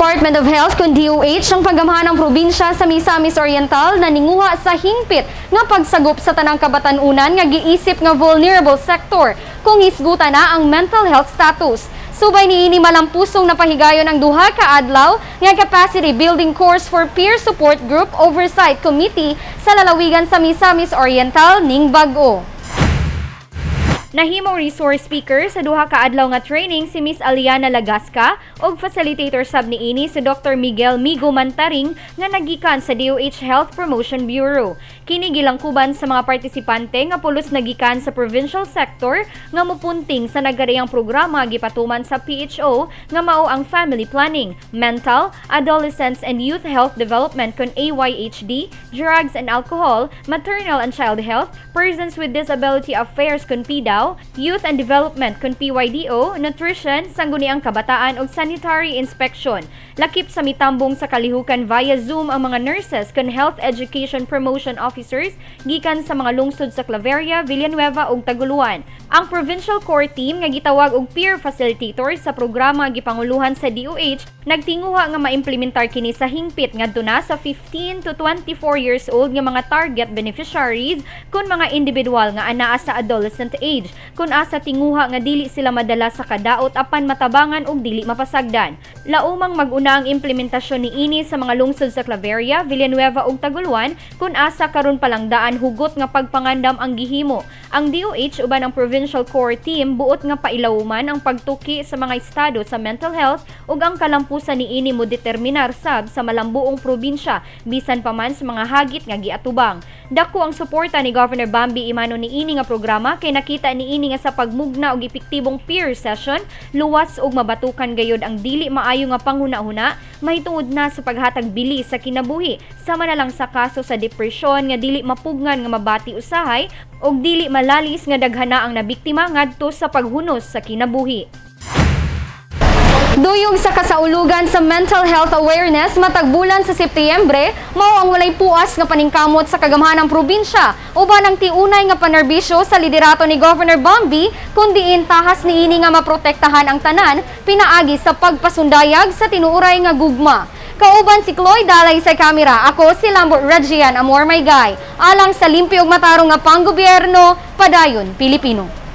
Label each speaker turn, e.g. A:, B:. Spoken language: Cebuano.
A: Department of Health kun DOH ang paggamhanang probinsya sa Misamis Oriental na ninguha sa hingpit nga pagsagop sa tanang kabatan-unan nga giisip nga vulnerable sector kung hisgutan na ang mental health status. Subay niini, malampusong napahigayon ang duha ka adlaw nga capacity building course for peer support group oversight committee sa lalawigan sa Misamis Oriental ning bag-o. Nahimong resource speaker sa duha ka adlaw nga training si Miss Aliana Lagasca ug facilitator sab niini si Dr. Miguel Migo Mantaring nga nagikan sa DOH Health Promotion Bureau. Kini gilangkuban sa mga partisipante nga pulos nagikan sa provincial sector nga mupunting sa nagareyang programa gipatuman sa PHO nga mao ang family planning, mental, adolescents and youth health development kun AYHD, drugs and alcohol, maternal and child health, persons with disability affairs kun PDAW, youth and development kun PYDO, nutrition, sangguniang kabataan ug sanitary inspection. Lakip sa mitambong sa kalihukan via Zoom ang mga nurses kun health education promotion officers gikan sa mga lungsod sa Claveria, Villanueva ug Taguluan. Ang provincial core team nga gitawag og peer facilitators sa programa gipanguluhan sa DOH nagtinguha nga maimplementar kini sa hingpit ngadto na sa 15 to 24 years old nga mga target beneficiaries kun mga individual nga anaa sa adolescent age kun asa tinguha nga dili sila madala sa kadaot apan matabangan og dili mapasagdan. Laumang mag-una ang implementasyon niini sa mga lungsod sa Claveria, Villanueva ug Taguluan kun asa karon pa lang daan hugot nga pagpangandam ang gihimo. Ang DOH uban ang provincial core team buot nga pailawman ang pagtuki sa mga estado sa mental health ug ang kalampusan niini mo determinar sab sa malambuong probinsya bisan pa man sa mga hagit nga giatubang. Dako ang suporta ni Governor Bambi Emano niini nga programa kay nakita niini nga sa pagmugna og epektibong peer session, luwas ug mabatukan gayud ang dili maayo nga panghuna-huna mahitungod na sa paghatag bili sa kinabuhi, sama na lang sa kaso sa depresyon nga dili mapugngan nga mabati usahay ug dili malalis nga daghana ang nabiktima ngadto sa paghunos sa kinabuhi. Duyog sa kasaulugan sa mental health awareness matag bulan sa Setyembre, mao ang walay puas nga paningkamot sa kagamhanang probinsya uban ang tiunay nga panerbisyo sa liderato ni Governor Bambi kun diin tahas niini nga maprotektahan ang tanan pinaagi sa pagpasundayag sa tinuoray nga gugma. Kauban si Chloe Dalay sa kamera, ako si Lambot Regian Amor May Gay. Alang sa limpyo ug matarong nga panggobyerno, padayon Pilipino.